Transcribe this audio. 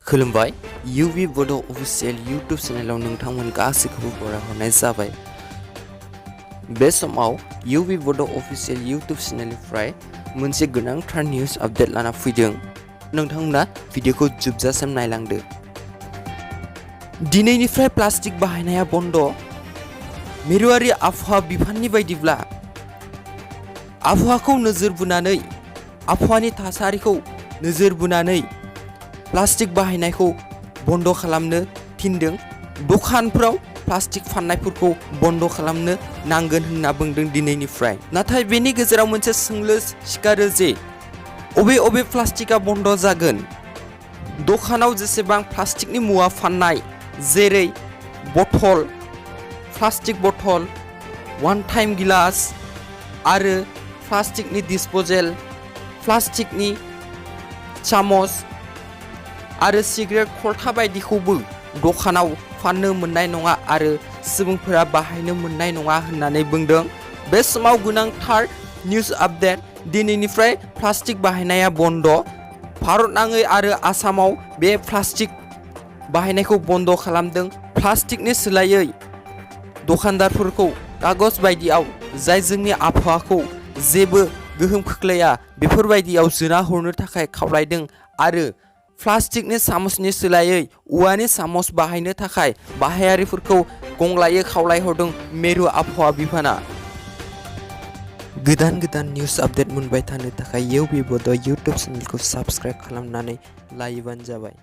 खुलुमबाय UV Bodo official YouTube चेनेलाव नोंथांमोन गासैखौबो बरायहरनाय जाबाय। बे समाव UV Bodo official YouTube चेनेलनिफ्राय मोनसे गोनांथार निउज आपडेट लाना फैदों। नोंथांमोना भिडिअखौ जोबजासिम नायलांदो। दिनैनिफ्राय प्लास्टिक बाहायनाया बन्द। मिरुआरि आबहावा बिफाननि बायदिब्ला आबहावाखौ नोजोर बोनानै आबहावानि थासारिखौ नोजोर बोनानै प्लास्टिक बाहायनायखौ बन्द खालामनो थिनदों। दखानफोराव प्लास्टिक फाननायफोरखौ बन्द खालामनो नांगोन होनना बुंदों दिनैनिफ्राय। नाथाय बेनि गेजेराव मोनसे सोंलु सिखारो जे अबे प्लास्टिकआ बन्द जागोन। दखानाव जेसेबां प्लास्टिकनि मुवा फाननाय जेरै बथल, प्लास्टिक बथल, वान टाइम गिलास आरो प्लास्टिकनि डिस्पोजेल, प्लास्टिकनि चामच आरो सिगारेट खलथा बायदिखौबो दखानाव फाननो मोननाय नङा आरो सुबुंफोरा बाहायनो मोननाय नङा होननानै बुंदों। बे समाव गोनांथार निउज आपडेट, दिनैनिफ्राय प्लास्टिक बाहायनाया बन्द। भारत नाङै आरो आसामाव बे प्लास्टिक बाहायनायखौ बन्द खालामदों। प्लास्टिकनि सोलायै दखानदारफोरखौ कागज बायदियाव जाय जोंनि आबहावाखौ जेबो गोहोम खोख्लैया बेफोरबायदियाव जुना हरनो थाखाय खावलायदों आरो प्लास्टिकनि सामसनि सोलायै औवानि सामस बाहायनो थाखाय बाहायारिफोरखौ गंग्लायै खावलायहरदों मिरु आबहावा बिफाना। गोदान निउज आपडेट मोनबाय थानो थाखाय UV Bodo YouTube चेनेलखौ साबस्क्राइब खालामनानै लायोबानो जाबाय।